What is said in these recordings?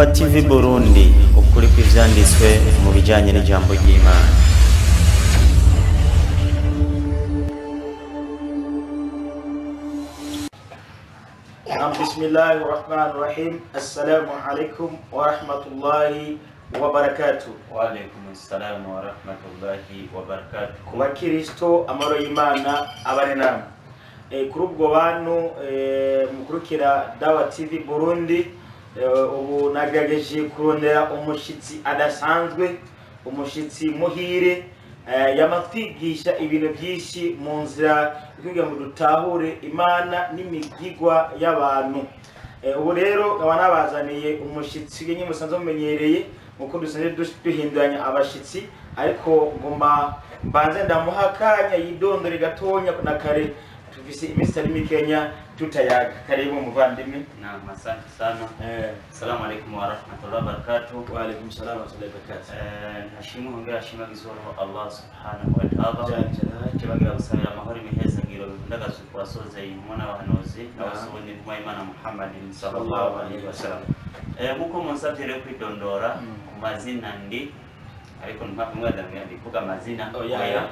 TV Burundi, ukuri kw'ivyanditswe mu bijanye n'ijambo ry'Imana. Bismillahir Rahmanir Rahim. Assalamu alaikum wa rahmatullahi wa barakatuh. Wa alaikum assalam wa rahmatullahi wa barakatuh. Ku bakristo amahoro y'Imana abane namwe. Kuri ubwo bantu mukurikira Dawa TV Burundi, ubu nagerageje kurondera umushitsi adasanzwe, umushitsi muhire, yamatwigisha ibintu byinshi mu nzira kugira ngo dutahure Imana n'imigigwa y'abantu. Ubu rero nkaba nabazaniye umushitsi nyine musanzwe mumenyereye, nkuko dusanzwe duhinduranya abashitsi, ariko ngoma mbanze ndamuha akanya yidondore gatonya na kare tufise iminsi itari mikenya tutayaga. Karibu muvandimwe. Naam, asante sana. Assalamu alaikum wa rahmatullahi wa barakatuh. Wa alaikum salam wa rahmatullahi wa barakatuh. Ntashimwe hongera ashimagizwe Allah subhanahu wa ta'ala. Tubagira gusabira amahoro imihezagiro bikundagaza kubasoza intumwa n'abahanuzi n'abasubuni intumwa y'Imana Muhammadin sallallahu alaihi wasallam. Nkuko munsavye rero kwidondora ku mazina ndi, ariko ntimwamwe ndivuga amazina. Oya.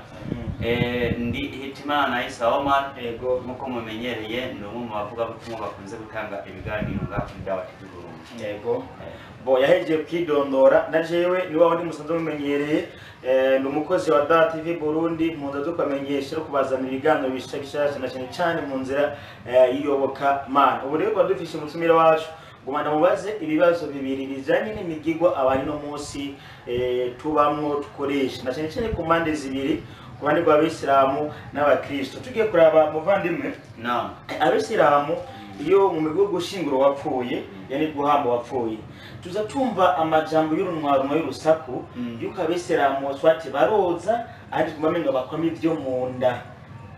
Ndi Hitimana Isa Omar. Yego. Nkuko mumenyereye ndi umwe mu bavugabutumwa bakunze gutanga ibiganiro ngaha kuri Dawa TV Burundi. Yego. Bo yahejeje kwidondora na jewe ni wawe ndi musanzwe mumenyereye, ndi umukozi wa Dawa TV Burundi mu nzira zo kubamenyesha no kubazanira ibiganiro bishasha na cyane cyane mu nzira y'iyoboka Mana. Ubu rero dufishe umutumire wacu ngoma ndamubaze ibibazo bibiri bijanye n'imigigwa abantu no munsi tubamwo tukoresha na cyane cyane ku mpande zibiri, ku ruhande rw'abisilamu n'abakristo. Tugiye kuraba muvandimwe. Naam. Abisilamu iyo mu migo gushingura wapfuye, yani guhamba wapfuye, tuza tumva amajambo y'urunwarunwa y'urusaku yuko abisilamu swati baroza andi tumamenga bakoma ivyo munda.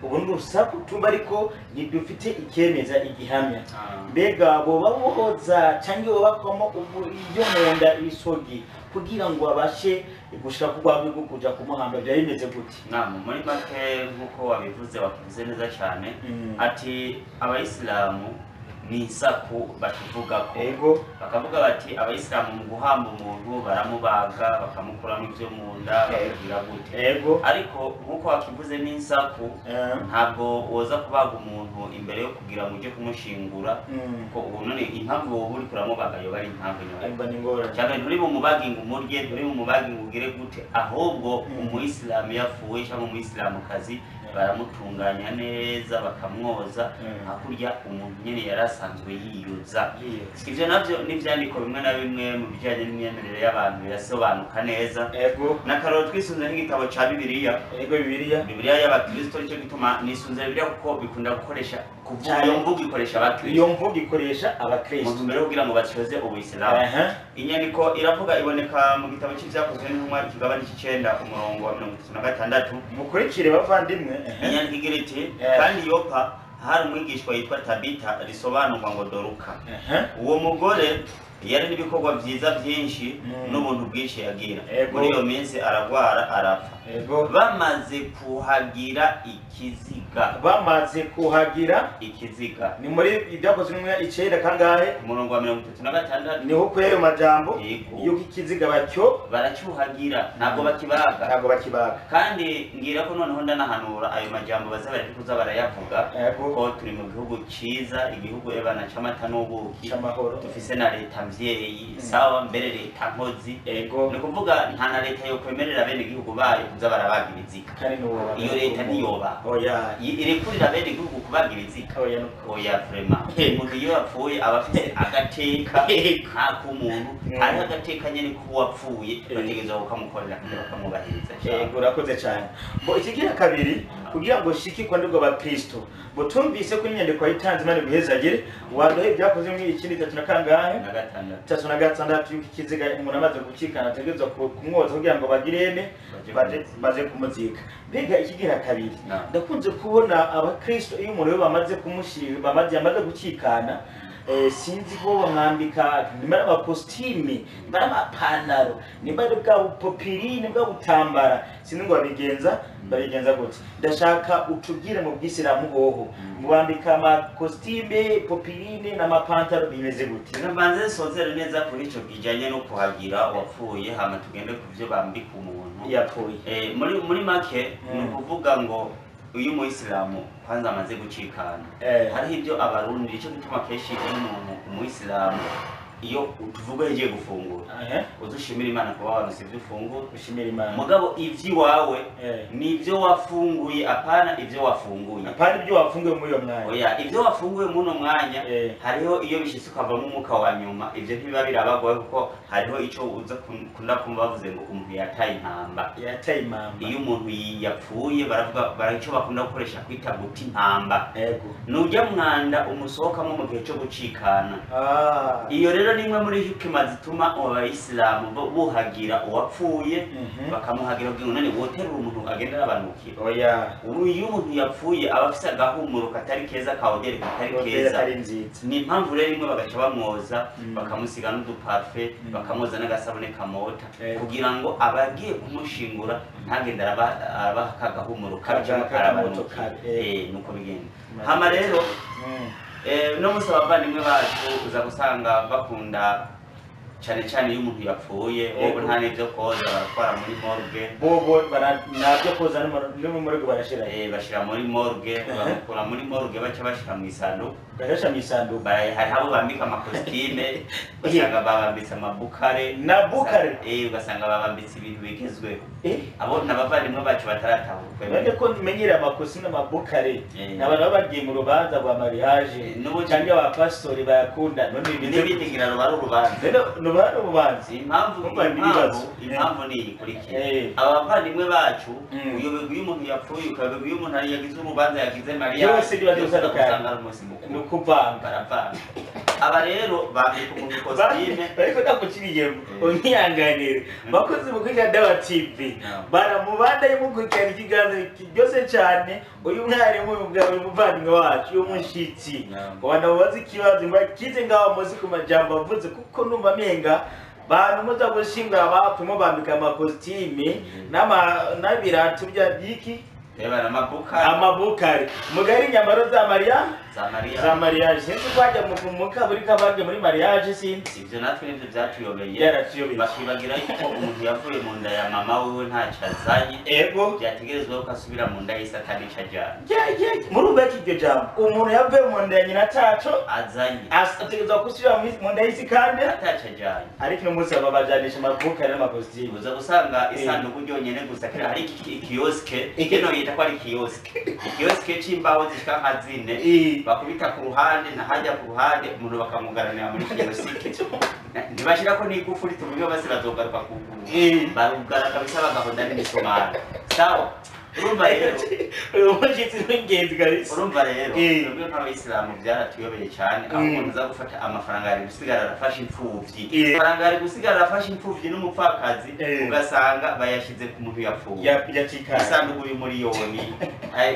Ubu n'urusaku tumva ariko ntidufite ikemeza igihamya. Mbega bo baboza cyangwa bo bakomo ibyo munda isogi kugira ngo abashe gushaka kugwa kuja kumuhamba byari bimeze gute? Naam, muri make nkuko wabivuze wakivuze neza cyane. Ati abayisilamu ni isaku batuvuga ko. Ego. Bakavuga bati abayisilamu mu guhamba umuntu baramubaga bakamukuramo ivyo munda bakagira gute. Ego. Ariko nkuko wakivuze ni isaku, ntabwo woza kubaga umuntu imbere yo kugira ngo uje kumushingura, ko ubu none impamvu wowe uri kuramubaga yoba ari impamvu nyayo. Cyane nturi bumubage ngo umurye, nturi bumubage ngo ugire gute, ahubwo umuyisilamu yapfuye cyangwa umuyisilamukazi baramutunganya neza bakamwoza hakurya umuntu nyene yarasanzwe yiyoza. Ivyo navyo n'ivyandiko bimwe na bimwe mu bijanye n'imyemerere y'abantu birasobanuka neza. Ego. N'akaroro twisunze nk'igitabo ca Bibiliya. Ego, Bibiliya. Bibiliya y'abakristo, nicyo gituma nisunze Bibiliya kuko bikunda gukoresha kuvuga iyo mvugo ikoresha abakristo. Iyo mvugo ikoresha abakristo. Mu ntumbero yo kugira ngo batyoze ubuyisilamu. Inyandiko iravuga iboneka mu gitabo c'ivyakozwe n'intumwa ikigabane c'icenda umurongo wa 36. Mukurikire bavandimwe. Inyandiko igira iti kandi Yopa hari umwigishwa yitwa Tabita risobanurwa ngo Doruka. Uwo mugore yari n'ibikorwa vyiza byinshi n'ubuntu bwinshi yagira. Muri iyo minsi aragwara arapfa. Bamaze kuhagira ikiziga. Bamaze kuhagira ikiziga. Ni muri ibyakozwe n'intumwa icenda kangahe? Umurongo wa 36. Niho kuri ayo majambo yuko ikiziga bacyo baracyuhagira, ntabwo bakibaga. Ntabwo bakibaga. Kandi ngira ko noneho ndanahanura ayo majambo baza bareke kuza barayavuga, ko turi mu gihugu ciza, igihugu ebana c'amata n'ubuki, dufise na leta mvyeyi, sawa mbere leta nkozi. Ego. Ni kuvuga nta na leta yo kwemerera bene igihugu bayo kuza barabaga ibiziga. Iyo leta ntiyoba. Oya. Irekurira bene igihugu kubaga ibiziga. Oya. Oya vraiment. Umuntu iyo yapfuye aba afise agateka nk'ak'umuntu, hariho agateka nyene k'uwapfuye bategerezwa kukamukorera kandi bakamwubahiriza. Ego, urakoze cyane. Bo ikigira kabiri kugira ngo shikirwe ndibwo bakristo, bo tumvise ko inyandiko yayitanze Imana iguhezagire, waduhe ibyakozwe mu ikindi 3 na kangahe? Na 36 yuko ikiziga umuntu amaze gukikana ategerezwa kumwoza kugira ngo bagirene baje kumuzika. Mbega ikigira kabiri, ndakunze kubona abakristo iyo umuntu bamaze kumushira bamaze gukikana Sinzi ko bamwambika nimba ari amakositime, nimba ari amapantaro, nimba ari bwa bupopiri, nimba butambara, sinzi ngo babigenza gute. Ndashaka utubwire mu bwisilamu hoho mubambika amakositime, popirine n'amapantaro bimeze gute? Mbanze nsozere neza kuri ico kijanye no kuhagira uwapfuye, hama tugende ku vyo bambika umuntu yapfuye. Muri make ni ukuvuga ngo uyu muyisilamu kwanza amaze gucikana, hariho ibyo abarundi, ico gituma kenshi iyo umuntu umuyisilamu iyo tuvuga yagiye gufungura uzushimira Imana kuba waronse ivyo ufungura, ushimira Imana. Mugabo ivy'iwawe ni ivyo wafunguye, apana ivyo wafunguye, apana ibyo wafunguye muri uyo mwanya. Oya, ivyo wafunguye muri uno mwanya hariho iyo bishitse ukavamo umwuka wa nyuma, ivyo ntibiba birabagoye kuko hariho ico uza kunda kumva bavuze ngo umuntu yataye impamba. Yataye impamba. Iyo umuntu yapfuye baravuga baraco bakunda gukoresha kwita guta impamba. Yego. Nujya mwanda umusohokamo mu gihe cyo gucikana. Iyo rero nimwe muri hikima zituma abayisilamu buhagira uwapfuye, bakamuhagira kugira ngo none woterura umuntu agenda arabanukira. Oya. Ubu iyo umuntu yapfuye aba afise agahumuro katari keza, kaoderi katari keza. Ni impamvu rero imwe bagaca bamwoza, bakamusiga n'uduparfe, bakamwoza n'agasabune kamota, kugira ngo abagiye kumushingura ntagende arabaha kagahumuro kabi cyangwa karabanuka. Nuko bigenda. Hama rero no musi abavandimwe bacu uza gusanga bakunda cyane cyane iyo umuntu yapfuye, bobo nta n'ibyo koza baratwara muri morgue. Bobo ntabyo koza no muri morgue barashira. Bashira muri morgue, bakura muri morgue baca bashira mu isanduku. Barashira mu isanduku. Hari abo bambika amakositime, ugasanga babambitse amabukare. Na bukare. Ugasanga babambitse ibintu bigezweho. Abo n'abavandimwe bacu bataratahuka. None ko menyera amakositime n'amabukare, n'abantu baba bagiye mu rubanza rwa mariage cyangwa abapastori bayakunda, none n'ibindi ngira ruba ari urubanza. Ruba ari urubanza. Impamvu ni iyi ikurikira. Aba bavandimwe bacu uyoberwa iyo umuntu yapfuye, ukayoberwa iyo umuntu yagize urubanza, yagize mariage, byose usanga ari umunsi mukuru. Ni ukuvanga. Baravanga. Aba rero bambika umuntu kositime. Bariko ndaguciriyemo, unyihanganire. Bakozi mukurikirana Dawa TV, baramubanda mukurikirana ikiganiro kiryoshye cyane. Uyu mwarimu, uyu muvandimwe wacu, uyu mushitsi, abantu babaza ikibazo ngo kize ngaho muzi ku majambo avuze, kuko numva menga bantu muza gushinga abapfumu bambika amakositime n'ibirato bya byiki amabukari mugari nyambaro za Maria za mariage. Sinzi kwajya mu kaburi kabage muri mariage, sinzi ivyo natwe nivyo byatuyobeye. Bakibagira yuko umuntu yavuye mu nda ya mama wiwe ntacyo azanye, ego byategerezwa ko asubira mu nda y'isi atanico ajanye. Murumva ko iryo jambo umuntu yavuye mu nda ya nyina ataco azanye, ategerezwa gusubira mu nda y'isi kandi ataco ajanye. Ariko uno munsi babajanisha amabukari n'amakositimu. Uza gusanga isanduku ryonyene gusa, kera hari ikiyosike, kino yita ko ari ikiyosike, ikiyosike c'imbaho zishika nka zine, bakubita ku ruhande na hajya ku ruhande, umuntu bakamugaranira muri kiyosike. Ntibashirako n'igufuri tuvuge basi bazogaruka kugura. Barugara kabisa bagahonda n'imisumari. Sawa. Urumva rero umushitsi w'ingenzi kabisa. Urumva rero twebwe nk'abayisilamu byaratuyobeye cyane, aho umuntu aza gufata amafaranga yari gusigara arafasha imfuvyi, amafaranga yari gusigara arafasha imfuvyi n'umupfakazi, ugasanga bayashize ku muntu yapfuye. Isanduku y'umuriyoni,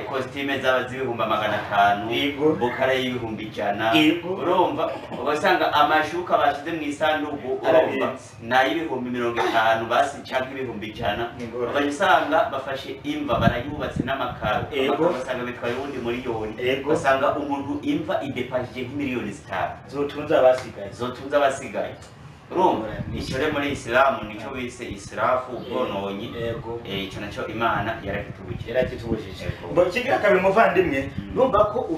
kositime zaba z'ibihumbi 500, bukare y'ibihumbi 100. Urumva ugasanga amashuka bashize mu isanduku, urumva n'ay'ibihumbi 50 basi cyangwa ibihumbi 100. Ugasanga bafashe imva barayubatse n'amakaro, ugasanga bitwaye uwundi miliyoni, ugasanga umuntu imva idepashije nk'imiliyoni 5 zotunze abasigaye, zotunze abasigaye. Urumva icyo rero muri Isilamu nico bise israfu, ubwononyi. Ico naco Imana yarakitubujije. Ngo kigira kabiri muvandimwe, numva ko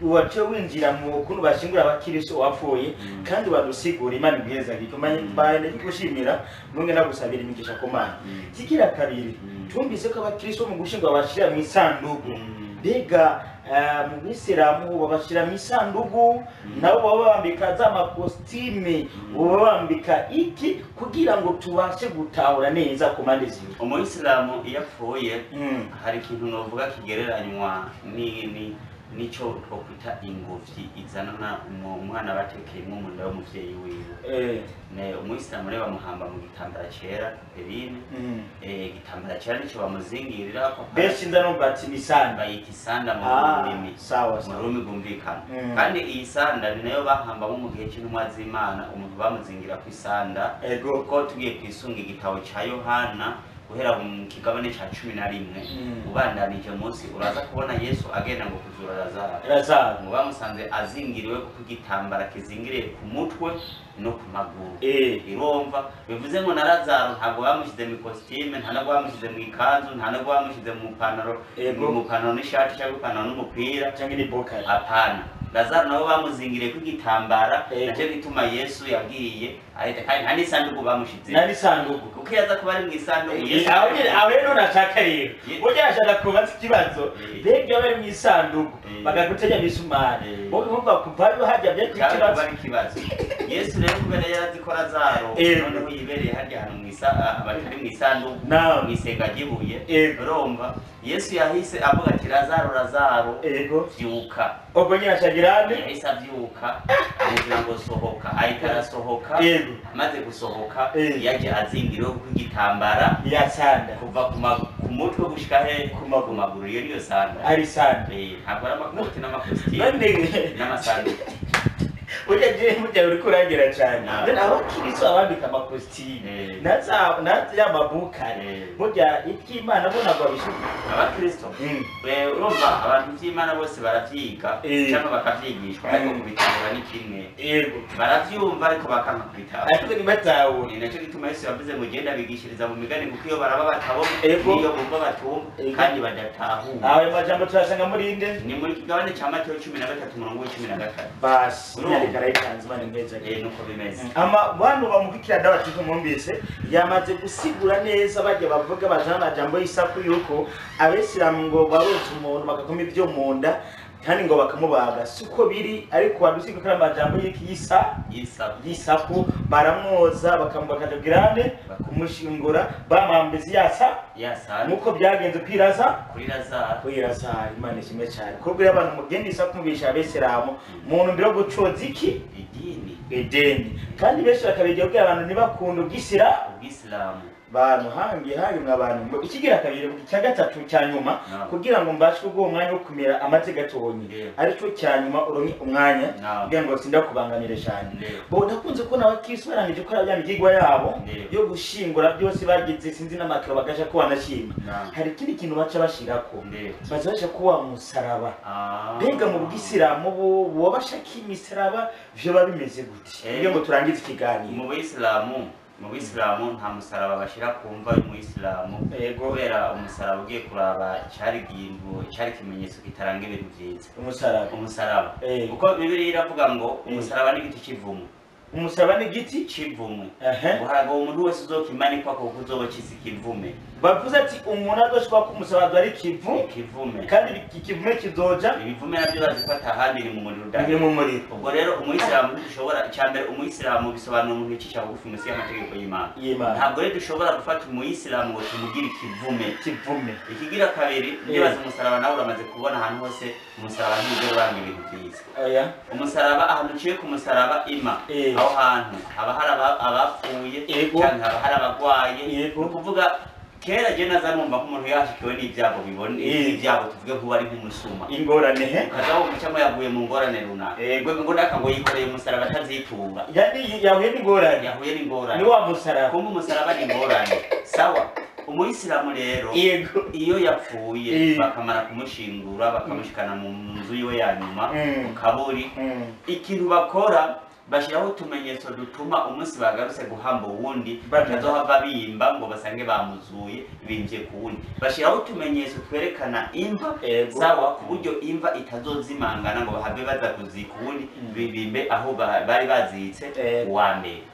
waciye winjira mu kuntu bashingura abakiristo wapfuye, kandi badusigura Imana ibwiza gikomanye. Mbaye ndikushimira nunge nagusabira imigisha ku Mana. Kigira kabiri, tumvise ko abakiristo mu gushingura bashira mu isanduku. Mbega mu bisilamu babashira mu isanduku, nabo baba bambika za makositime, baba bambika iki kugira ngo tubashe gutahura neza ku mpande zibiri? Umuyisilamu iyo apfuye hari ikintu novuga kigereranywa ni Nico twokwita ingobyi izanana umwana batekeyemwo mu nda y'umuvyeyi wiwe. Ne umuyisilamu rero bamuhamba mu gitambara cera, perine. Igitambara cera nico bamuzingirira. Benshi ndanumva ati ni sanda. Bayita isanda mu rurimi. Sawa. Mu rurimi rwumvikana. Kandi iyi sanda ni nayo bahambamo mu gihe c'intumwa z'Imana, umuntu bamuzingira ku isanda. Kuko tugiye kwisunga igitabo ca Yohana guhera mu kigabane ca 11 ubandanije munsi, uraza kubona Yesu agenda ngo kuzura Lazaro. Ngo bamusanze azingiriwe kuko igitambara kizingiriye ku mutwe no ku maguru. Irumva bivuze ngo na Lazaro ntabwo bamushyize mu costume, nta nabwo bamushyize mu ikanzu, nta nabwo bamushyize mu panaro, mu panaro n'ishati cyangwa ipantaro n'umupira cyangwa ni bokari. Apana, Lazaro nabo bamuzingiriye ku gitambara, nacyo gituma Yesu yagiye ahita, kandi nta n'isanduku bamushize. Nta n'isanduku. Kuko yaza kuba ari mu isanduku Yesu. Aho rero nashaka rero. Burya nashaka kubaza ikibazo. Mbega bari mu isanduku bakagutenya misumari. Bo bumva kuvayo hajya byari ikibazo. Bari ikibazo. Yesu rero kubera yarazi ko Lazaro noneho yibereye harya hantu mu batari mu isanduku, mu isenga ry'ibuye. Urumva Yesu yahise avuga ati Lazaro, Lazaro, vyuka. Ubwo nyine ashagirane yahise avyuka, amubwira ngo sohoka, ahita arasohoka. Amaze gusohoka yaje azingiriwe ku gitambara ya sanda kuva ku mutwe gushika he ku maguru. Iyo niyo sanda. Ari sanda. Ntabwo ari amakoti n'amakositimu n'amasanduku. Burya je burya uri kurangira cyane. None abakiristo abambika amakositimu naza ya mabukare burya iby'Imana bo ntabwo babishuka abakristo. Urumva abantu by'Imana bose baravyiga cyangwa bakavyigishwa, ariko kubitahura ni kimwe. Baravyumva ariko bakanka kubitahura, ariko ntibatahura. Ni nacyo gituma Yesu yavuze ngo genda bigishiriza mu migani, kuko iyo baraba batabona, iyo bumva batumva kandi badatahura. Ayo majambo turasanga muri inde? Ni muri kigabane ca Mateyo 13 umurongo wa 13. Basi karayitanze Imana imeze nuko bimeze. Ama bantu bamukurikira Dawa TV mwumvise yamaze gusigura neza, bajya bavuga bajana amajambo y'isaku yuko abesilamu ngo baroza umuntu bagakoma ibyo mu nda kandi ngo bakamubaga, siko biri. Ariko wadusiga ko amajambo y'isa y'isaku baramwoza bakamubakajagirane kumushingura bamwambiza yasa nuko byagenze kwiraza kuri Lazaro. Kuri Lazaro. Imana ishimwe cyane ko bwira abantu mugende isaku mubisha abesilamu muntu mbere yo gucoza iki idini, kandi benshi bakabigira kugira abantu ntibakunda ubwisilamu. Bantu hangi hangi mwabantu ikigira kabiri cya gatatu cya nyuma kugira ngo mbashe kuguha umwanya wo kumira amate gatonyi, aricyo cya nyuma uronke umwanya kugira ngo sinda kubangamire cyane. Bo ndakunze ko n'abakristo barangije gukora bya migigwa yabo yo gushingura byose bagize sinzi n'amakaro bagasha ko banashima. Hari ikindi kintu baca bashirako, baza ko wa musaraba. Mbega mu bwisilamu bo bashaka imisaraba vyo babimeze gute? Kugira ngo turangize ikiganiro. Mu bisilamu nta musaraba bashira kumva y'umuyisilamu, kubera umusaraba ugiye kuraba cyari ikintu cyari ikimenyetso kitaranga ibintu byiza. Umusaraba kuko Bibiliya iravuga ngo umusaraba ni igiti cy'ivumwe. Umusaraba ni igiti cy'ivumwe. Uharaga umuntu wese uzokimanikwa kuko uzoba cisi kivume. Bavuze ati umuntu azoshobora ko umusaraba ari kivume, kandi ikivume kizoja ibivume nabyo bazi ko atahandi ni mu muriro udahari. Ni mu muriro. Ubwo rero umuyisilamu dushobora icyambere, umuyisilamu bisobanura umuntu yicisha bugufi munsi y'amategeko y'Imana. Ntabwo rero dushobora gufata umuyisilamu ngo tumugire ikivume. Ikigira kabiri, nibaza umusaraba nawe uramaze kubona ahantu hose umusaraba ntujya uranga ibintu byiza. Umusaraba ahantu uciye ku musaraba ima, aho hantu haba hari abapfuye cyangwa haba hari abagwaye. Ni ukuvuga kera je naza numva ko umuntu yashikiwe n'ibyago bibone ibyago tuvuge nkuba ari nk'umusuma ingorane he ukazaho umucamo yaguye mu ngorane runaka ngo ndaka ngo yikoreye umusaraba atazitunga, yani yahuye n'ingorane, yahuye n'ingorane ni wa musaraba. Kumva umusaraba ni ingorane. Sawa. Umuyisilamu rero iyo yapfuye bakamara kumushingura bakamushikana mu nzu yiwe ya nyuma mu kaburi, ikintu bakora bashyiraho utumenyetso dutuma umunsi bagarutse guhamba uwundi batazohava bimba ngo basange bamuzuye bimvye ku wundi. Bashyiraho utumenyetso twerekana imva, sawa, ku buryo imva itazozimangana ngo bahave baza kuzika uwundi bibimbe aho bari bazitse uwa mbere.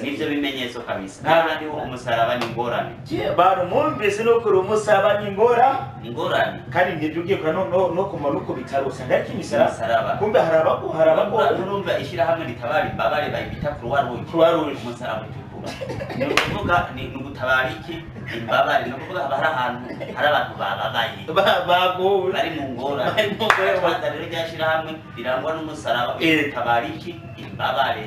Nivyo bimenyetso kabisa. N'ahandi ho umusaraba ni ingorane. Bantu mwumvise no kuri umusaraba ni ingorane, kandi nibyo ugiye kura no ku maruko bitaro usanga ariko imisaraba. Kumbe harabako urumva ishyirahamwe ritabara imbabare bayita Croix Rouge, Croix Rouge, umusaraba utukura. Ni ukuvuga ni ugutabara iki imbabare, ni ukuvuga haba hari ahantu hari abantu bababaye, bagowe, bari mu ngorane. Bari mu ngorane. Rwanda rero ryashyirahamwe rirangwa n'umusaraba, gutabara iki imbabare,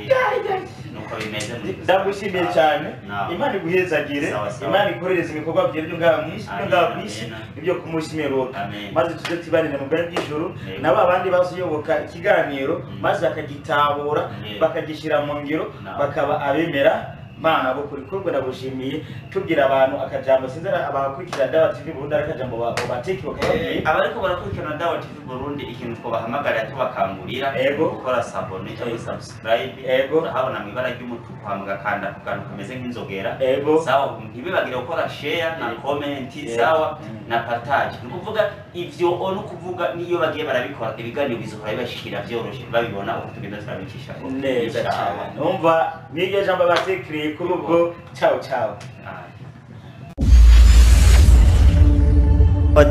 nuko bimeze muri rusange. Ndagushimiye cyane. Naam. Imana iguhezagire. Sawa, sawa. Imana ikorereze ibikorwa byawe byo ngaha mw'isi, byo ngaha Amen, kw'isi, amen. ibyo kumushimeruka, Amen. maze tuze tubanire mu bwami bw'ijuru Yego. na ba bandi baziyoboka ikiganiro, maze bakagitabura, Yego. bakagishyira mu ngiro, Naam. bakaba abemera Mana bo kuri kurwe. Ndagushimiye. Tubwira abantu akajambo, sinzi abakurikira Dawa TV Burundi ari akajambo bateki bakababwira. Abariko barakurikirana Dawa TV Burundi, ikintu twobahamagarira tubakangurira Ego. gukora s'abonner cyangwa subscribe. Ego. Urahabona mu ibara ry'umutuku, hama ugakanda ku kantu kameze nk'inzogera. Ego. Sawa, ntibibagire gukora share na comment. Ego. Sawa, na partage. Ni ukuvuga ivyo ni ukuvuga niyo bagiye barabikora, ibiganiro bizohora bibashikira vyoroshe, babibona uko tugenda turabicisha. Neza cyane, numva n'iryo jambo batekiriye kuri ubwo. Ciao ciao.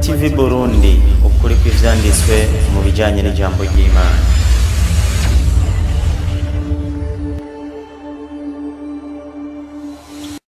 TV Burundi, ukuri kw'ivyanditswe mu bijanye n'ijambo ry'Imana.